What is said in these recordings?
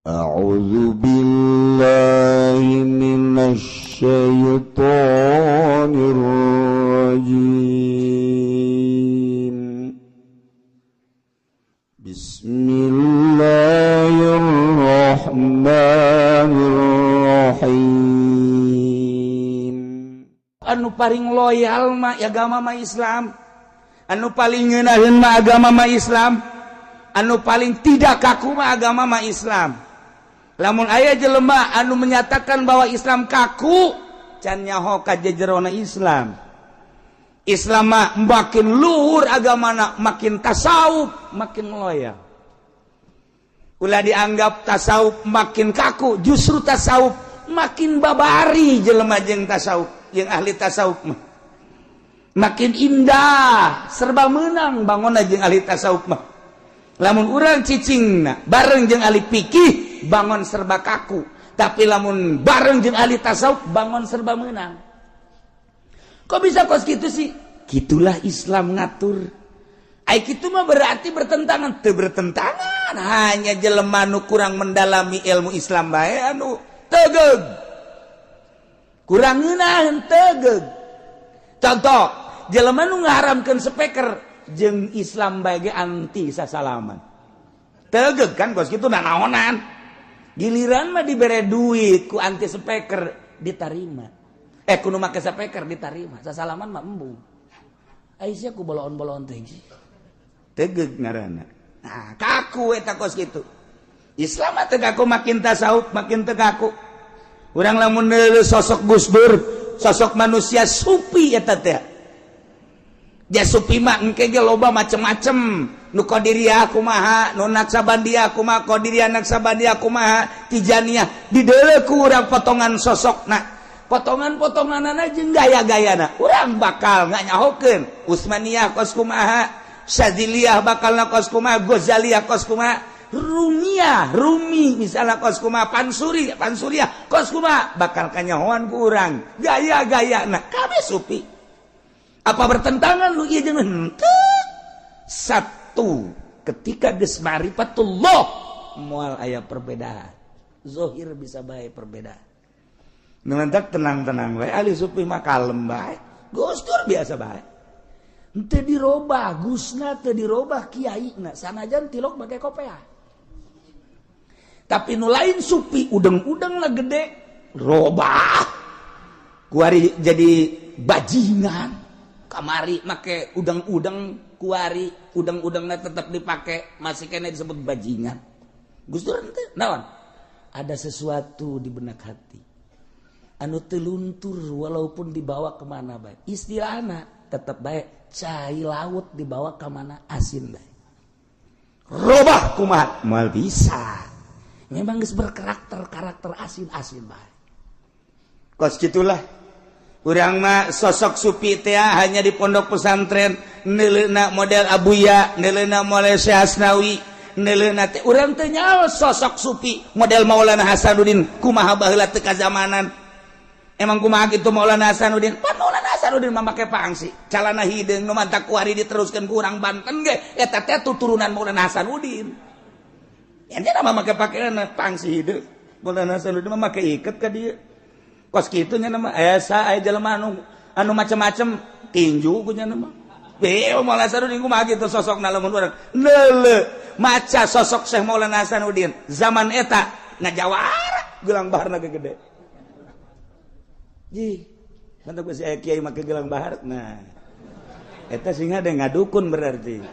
أعوذ بالله من الشيطان الرجيم. بسم الله الرحمن الرحيم. Anu paling loyal mah agama mah Islam, anu paling ngeunaheun mah agama mah Islam, anu paling tidak kaku mah agama mah Islam. Lamun aya jelema anu menyatakan bahwa Islam kaku, can nyaho ka jejerona Islam. Islam mah makin luhur agamana, makin tasawuf, makin loyal. Ulah dianggap tasawuf makin kaku, justru tasawuf makin babari jelema jeung tasawuf, jeung ahli tasawuf mah makin indah, serba menang bangun jeung ahli tasawuf mah. Lamun urang cicing bareng jeung ahli fikih, bangun serba kaku, tapi lamun bareng jeung ahli tasawuf, bangun serba menang. Kok bisa kos gitu sih? Gitulah Islam ngatur. Ai kitu mah berarti bertentangan. Teu bertentangan, hanya jelema nu kurang mendalami ilmu Islam bae anu tegeg, kurang ngeunaheun, tegeg. Contoh, jelema nu ngaharamkeun speaker jeung Islam bae ge anti sasalaman, tegeg kan kos kitu? Nanaonan, giliran mah dibere duit ku anti speaker ditarima, eh, ku nu make speaker ditarima, sasalaman mah embung. Aisyah ku boloon-boloon teh sih, tegeg ngaranna. Nah, kaku eta kos kitu. Islam mah teu kaku, makin tasawuf makin teu kaku. Urang lamun neuleuh sosok Gus Dur, sosok manusia sufi eta teh. Ja sufi mah engke ge loba macem-macem, nu Qadiriyah kumaha, nu Naksabandiyah kumaha, Qadiriyah Naksabandiyah kumaha, Tijaniyah. Dideuleu ku urang potongan sosokna, potongan-potonganana jeung gaya-gayana, urang bakal nganyahokeun Utsmaniyah kos kumaha, Syadziliyah bakal kos kumaha, Ghazaliyah kos kumaha, Rumiyah, Rumi misalnya kos kumaha, Pansuri, Pansuriyah kos kumaha, bakal kanyahoan ku urang gaya-gayana. Kabeh sufi. Apa bertentangan lu ieu jeung henteu? Satu, ketika geus ma'rifatullah, moal aya perbedaan. Zohir bisa bae perbedaan. Nu mantak tenang-tenang bae ahli sufi mah, kalem bae. Gus Dur biasa bae. Henteu dirobah gusna, teu dirobah kiaina, sanajan tilok make kopea. Tapi nu lain sufi, udeng-udeng lah gede, robah. Kuari jadi bajingan. Kamari make udang-udang, kuari udang-udangnya tetap dipakai, masih kena disebut bajingan. Gus Dur henteu naon? Ada sesuatu di benak hati anu teu luntur walaupun dibawa kemana bae. Istilahna tetap baik, cai laut dibawa ke mana asin bae. Robah kumaha moal bisa. Memang geus berkarakter karakter asin-asin bae. Kos gitulah. Urang mah sosok sufi teh hanya di pondok pesantren, neuleuna model Abuya, neuleuna model Syekh Asnawi, neuleuna teh. Urang teu nyaho sosok sufi model Maulana Hasanuddin kumaha baheula, teu kazamanan. Emang kumaha kitu Maulana Hasanuddin? Pan Maulana Hasanuddin mah make pangsi, calana hideung, nu mantak kuari diteruskeun ku urang Banten ge eta teh tuturunan Maulana Hasanuddin. Yang dia mah make pakaian pangsi hideung, Maulana Hasanuddin mah make iket ka dieu. Kos kitu nya nama esa aya jelema anu anu macem-macem tinju ku nya nama. Be Maulana Hasanuddin kumaha kitu sosokna? Lamun urang neuleuh maca sosok Syekh Maulana Hasanuddin zaman eta, ngajawara gelang baharna ge gede. Ji, mantap geus aya kiai make gelang bahar. Nah, eta sing ada ngadukun berarti.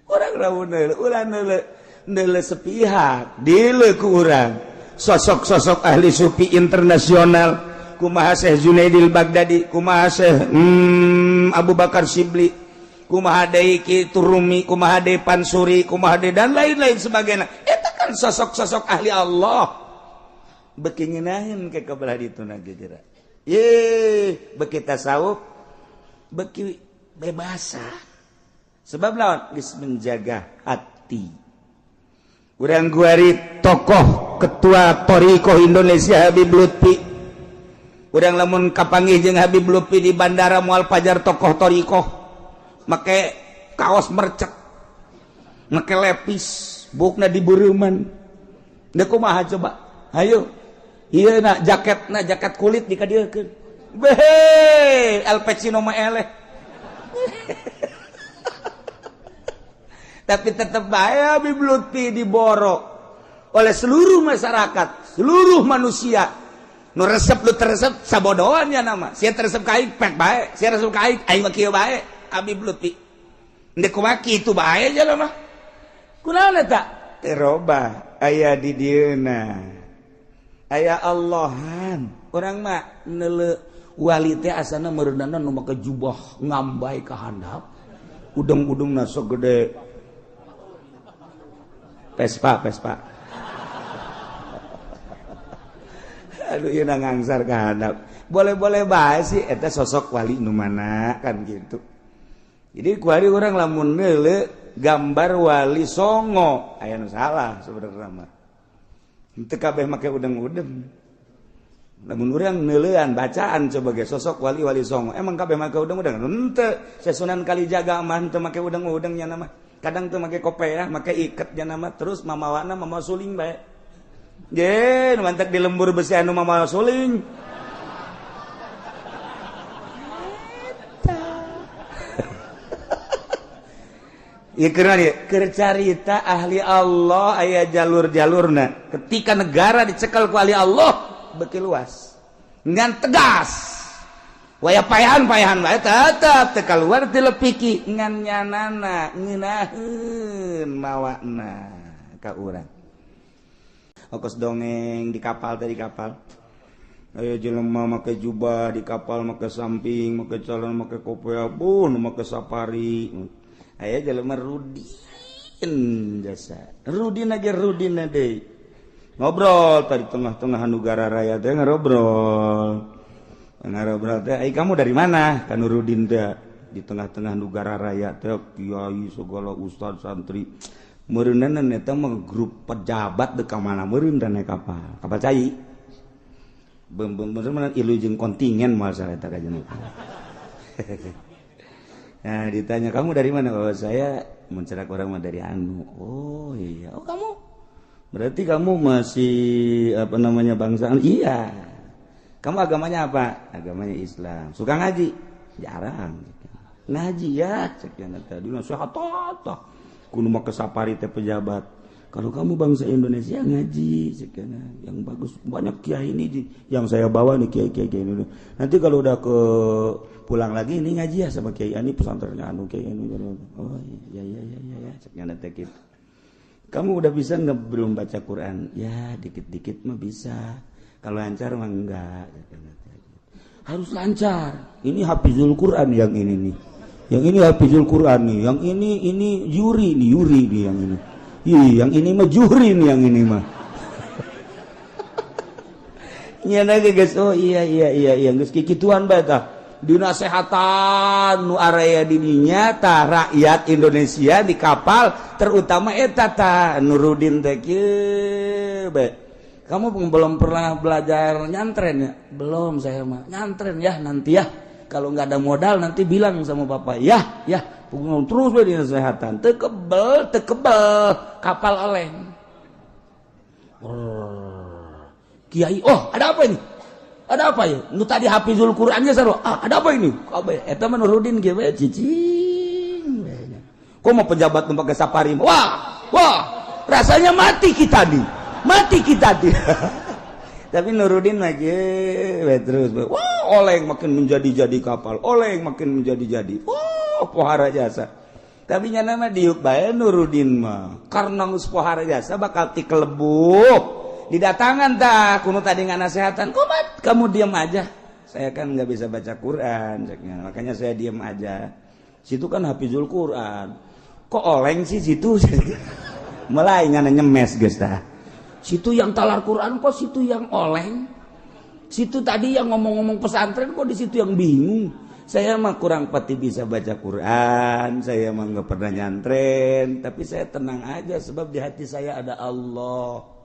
Urang lamun neuleuh, ulah neuleuh neuleuh sepihak, dileuk ku urang sosok-sosok ahli sufi internasional kumaha Syekh Junaidil Baghdadi, kumaha Syekh Abu Bakar Sibli, kumaha deui kitu Rumi, kumaha deui Pansuri, kumaha deui, dan lain-lain sebagainya. Eta kan sosok-sosok ahli Allah. Beki ngeunaheun ke kebelah ditu na geujera ye, beki tasawuf, beki bebasa, sebab lawan geus menjaga hati. Urang guari tokoh ketua Thoriqoh Indonesia Habib Lutfi. Urang lamun kapanggih jeung Habib Lutfi di bandara, moal pajar tokoh Thoriqoh make kaos mercek. Make lepis, bukna di bureuman. Deuk kumaha coba? Hayu. Ieu na jaketna jaket kulit dikadieukeun. Behe, Al Pacino mah eleh. Tapi tetep bae Habib Lutfi diborok oleh seluruh masyarakat, seluruh manusia. Nu resep lu teresep sabodoan ya nama. Sia teresep ka aing pek bae, sia resep ka aing aing mah kieu bae Habib Lutfi. Ndek kumaha kitu bae jalma mah. Kunaon eta? Teu robah aya di dieuna. Aya Allahan. Urang mah neuleu wali teh asana meureunana nu make jubah ngambai ka handap. Udeng-udengna sok gede. Vespa, Vespa. Aduh ieu ngangsar ka handap. Boleh-boleh bae sih eta sosok wali nu mana kan gitu. Jadi kuari urang lamun neuleu gambar wali songo aya nu salah sebenarnya mah. Henteu kabeh make udeng-udeng. Lamun urang neuleuan bacaan sebagai sosok wali-wali songo, emang kabeh make udeng-udeng? Henteu. Sunan Kalijaga mah henteu make udeng-udeng nya mah. Kadang teu make kopeah, make iket nya mah, terus mamawana mamawa suling bae. Ye, mantak di lembur besi anu mamawa suling. Ya keur carita ahli Allah aya jalur-jalurna. Ketika negara dicekal ku ahli Allah beuki luas. Ngan tegas. Waya payahan-payahan bae tetep teu kaluar ti lepiki ngan nyanana ngeunaheun mawana ka urang. Okos dongeng di kapal teh di kapal. Aya jelema make jubah di kapal make samping, make calon, make kopeah, bun make safari. Aya jelema Rudin jasa. Rudin aja Rudin deui. Ngobrol tadi tengah-tengah negara raya teh ngobrol. Ngobrol teh, "Ai kamu dari mana?" Kan Rudin teh di tengah-tengah negara raya teh kiai segala ustad santri. Meureunna eta mah grup pejabat deuk ka mana meureun teh naik kapal. Kapal cai. Beum-beum ilu jeung kontingen moal salah eta kajeun. Nah, ditanya kamu dari mana? Oh, saya mencerak orang mah dari anu. Oh iya. Oh kamu berarti kamu masih apa namanya bangsa? Iya. Kamu agamanya apa? Agamanya Islam. Suka ngaji? Jarang. Ngaji ya. Sekian tadi nasihat tah. Kudu mah kesapari teh pejabat. Kalau kamu bangsa Indonesia ngaji sekian yang bagus banyak kiai ini yang saya bawa nih kiai-kiai ini. Nanti kalau udah ke pulang lagi ini ngaji ya sama kiai ani pesantrennya anu kiai ini. Oh iya iya iya iya sekian teh gitu. Kamu udah bisa nggak belum baca Quran? Ya dikit-dikit mah bisa. Kalau lancar mah enggak. Harus lancar. Ini hafizul Quran yang ini nih. Yang ini hafizul Quran nih. Yang ini Yuri nih, Yuri nih yang ini. Ih, yang ini mah Juhri nih yang ini mah. Nyana geus oh iya iya iya iya geus kikituan bae tah. Dinasehatan nu area di dinya tah rakyat Indonesia di kapal terutama eta tah Nurudin teh kieu bae. Kamu belum pernah belajar nyantren ya? Belum saya mah. Nyantren ya nanti ya. Kalau nggak ada modal nanti bilang sama bapak. Ya, ya. Terus bae dinasehatan. Teu kebel, teu kebel kapal oleng. Kiai, oh ada apa ini? Ada apa ya? Nu tadi hafizul Qur'annya sarua. Ah, ada apa ini? Kabeh eta mah Nurudin kieu bae cicing. Kok mau pejabat nu pake safari? Wah, wah, rasanya mati kita nih. Mati kita nih. Tapi Nurudin mah kieu bae terus. Wah, oleng makin menjadi-jadi kapal, oleng makin menjadi-jadi. Wah, pohara jasa. Tapi nyana mah diuk bae Nurudin mah. Karena geus pohara jasa bakal tikelebuh. Didatangan tah kuno tadi nganasehatan, kumat kamu diam aja. Saya kan nggak bisa baca Quran, makanya saya diam aja. Situ kan hafizul Quran. Kok oleng sih situ? Mulai nyana nyemes geus tah. Situ yang talar Quran kok situ yang oleng? Situ tadi yang ngomong-ngomong pesantren kok di situ yang bingung. Saya mah kurang pati bisa baca Quran, saya mah nggak pernah nyantren, tapi saya tenang aja sebab di hati saya ada Allah.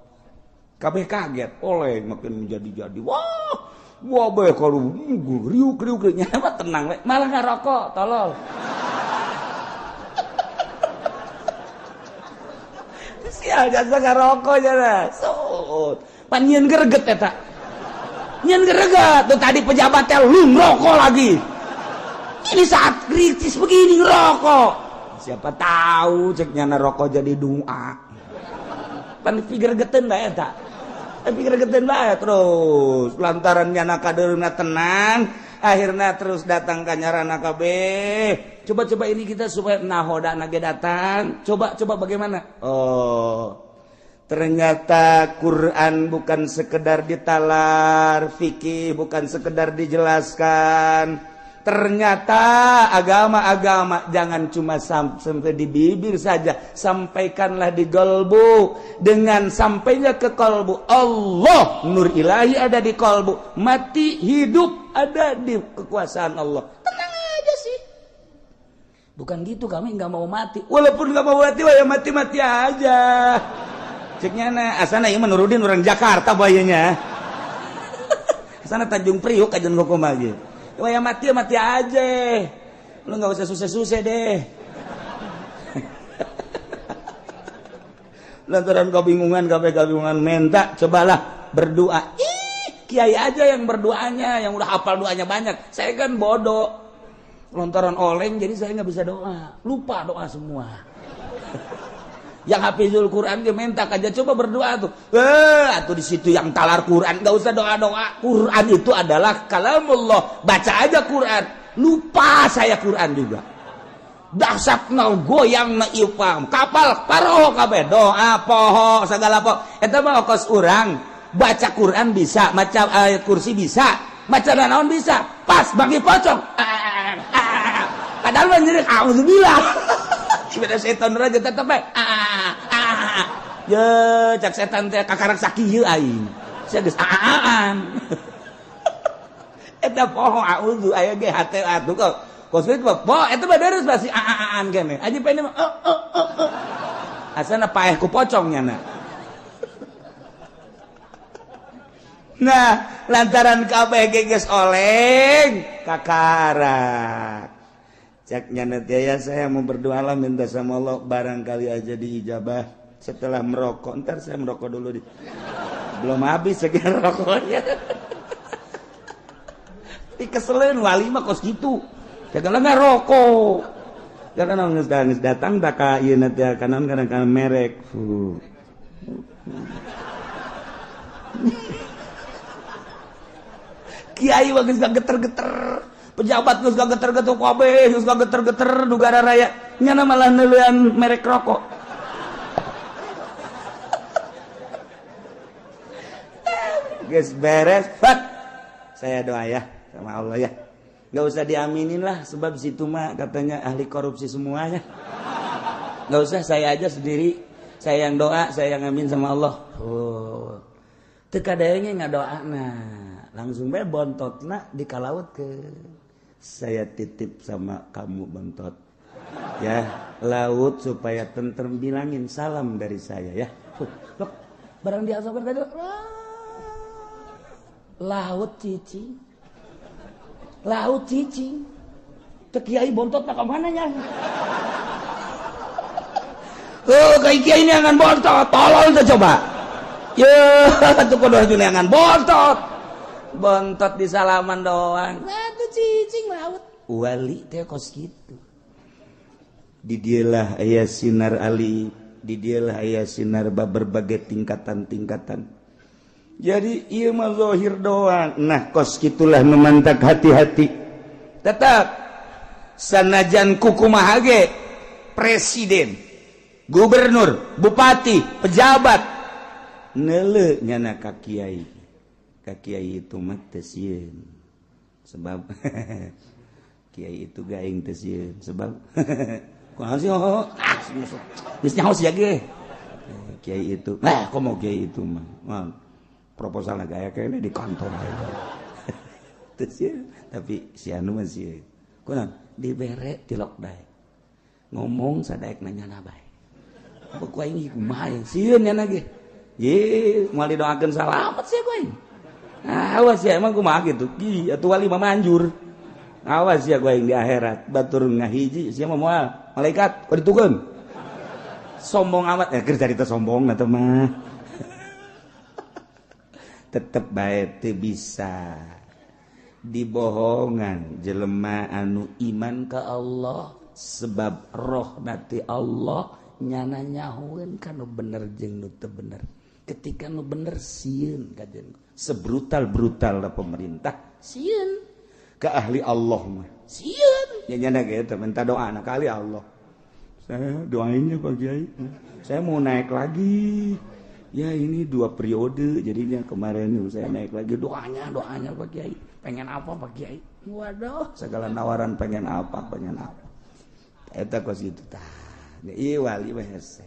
Kabeh kaget, oleh makin menjadi-jadi. Wah, wah bae kalau riuk-riuk nya mah tenang we, malah ngarokok, tolol. Sial jasa ngarokok jana. Sut. Pan nyieun greget eta. Nyieun greget tuh tadi pejabat teh lu ngerokok lagi. Ini saat kritis begini ngerokok. Siapa tahu cek nyana rokok jadi doa. Pan pikir geuten bae eta. Pikir geuten bae terus lantaran nyana kadeurna tenang, akhirnya terus datang ka nyarana kabeh. Coba-coba ini kita supaya nahoda nage datang. Coba-coba bagaimana? Oh, ternyata Quran bukan sekedar ditalar, fikih bukan sekedar dijelaskan. Ternyata agama-agama jangan cuma sampai di bibir saja, sampaikanlah di kolbu. Dengan sampainya ke kolbu, Allah, nur ilahi ada di kolbu, mati hidup ada di kekuasaan Allah. Tenang aja sih. Bukan gitu, kami nggak mau mati. Walaupun nggak mau mati, ya mati-mati aja. Ceknya na, asana ieu menurudin orang Jakarta bayanya. Asana Tanjung Priuk aja hukum lagi. Wah ya mati mati aja. Lu nggak usah susah-susah deh. Lantaran kebingungan, kabeh kebingungan minta, cobalah berdoa. Ih, kiai aja yang berdoanya, yang udah hafal doanya banyak. Saya kan bodoh. Lontaran oleng jadi saya nggak bisa doa. Lupa doa semua. Yang hafizul Quran dia minta aja coba berdoa tuh. Atau di situ yang talar Quran nggak usah doa-doa. Quran itu adalah kalamullah. Baca aja Quran. Lupa saya Quran juga. Dahsyat na goyang na ipam. Kapal paroho kabeh doa poho segala poho. Eta mah kos urang baca Quran bisa, baca ayat kursi bisa, baca naon bisa. Pas bagi pocong. Padahal mah jadi auzubillah. Beda setan raja tetep bae. Ye, cak setan teh kakarak sakieu aing. Sia geus aan. Eta poho auzu aya ge hate atuh kok. Kos kitu mah poho eta mah deres pasti aan kene. Aji pene mah Asana paeh ku pocong nyana. Nah, lantaran kabeh ge geus oleng kakarak. Caknya nanti ya saya mau berdoa lah minta sama Allah barangkali aja diijabah setelah merokok. Ntar saya merokok dulu di. Belum habis sekian rokoknya. Dikeselen wali mah kos gitu. Jangan nggak rokok. Karena nangis nangis datang tak ka ieu nanti kanan kadang merek. Kiai mah geus geter-geter. Pejabat geus geter-geter kabeh, geus geter-geter dugara raya. Nyana malah neuleuan merek rokok. Geus beres, fat. Saya doa ya sama Allah ya. Gak usah diaminin lah sebab situ mah katanya ahli korupsi semuanya. Gak usah, saya aja sendiri. Saya yang doa, saya yang amin sama Allah. Oh. Teu kadayanya ngadoa nah. Langsung bae bontotna dikalaut ke. Saya titip sama kamu bontot. Ya, laut supaya tentrem, bilangin salam dari saya ya. Loh, barang diasopkan tadi. Laut cicing. Laut cicing. Teu kiai bontot ka mana nya? Oh, kai kiai neangan bontot, tolol teh coba. Ye, atuh kudu neangan bontot. Bontot di salaman doang. Atuh cicing laut. Wali teh kos kitu. Di dialah aya sinar ali, di dialah aya sinar berbagai tingkatan-tingkatan. Jadi ieu mah zahir doang. Nah, kos kitulah memantak hati-hati. Tetap sanajan kukumaha ge presiden, gubernur, bupati, pejabat neuleu nyana ka kiai. Ka kiai itu mah teu sieun. Sebab kiai itu gaing teu sieun sebab kunaon sih oh ah geus nyaho sia ge. Kiai itu, nah komo kiai itu mah proposal gaya kayaknya di kantor. Teu sieun, tapi si anu mah sieun. Kunaon dibere tilok daek. Ngomong sadaek nanya na bae. Ku aing kumaha sieun nya ge. Ye, moal didoakeun salamet sia ku aing. Awas ya emang kumaha gitu. Ki atuh wali mah manjur. Awas ya ku aing di akhirat batur ngahiji sia mah moal malaikat ku ditukeun. Sombong amat ya, keur carita sombong eta mah. Tetep bae teu bisa dibohongan jelema anu iman ka Allah, sebab roh nati Allah nyana nyahueun ka nu bener jeung nu teu bener. Ketika nu bener sieun kajen, sebrutal-brutal pemerintah sieun ke ahli Allah mah sieun ya, nyana gitu minta doa anak ahli Allah. Saya doainnya, Pak Kiai, saya mau naik lagi ya, ini dua periode jadinya, kemarin saya naik lagi, doanya, doanya, Pak Kiai. Pengen apa, Pak Kiai? Waduh, segala nawaran, pengen apa, pengen apa. Eta kos gitu tah. Iya, wali mah hese.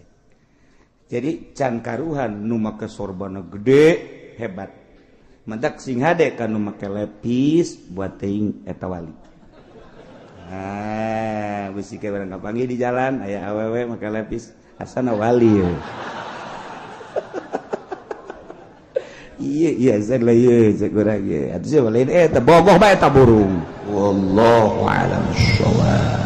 Jadi can karuhan nu make sorbana gede hebat, mantak sing hade ka nu make lepis buat teuing eta wali. Ah, bisi ke barang kapanggih di jalan aya awewe make lepis, asana wali ye. Iya iya, saya lah, iya, cek urang ye. Atuh sih lain eta bogoh bae eta burung. Wallahu a'lam bissawab.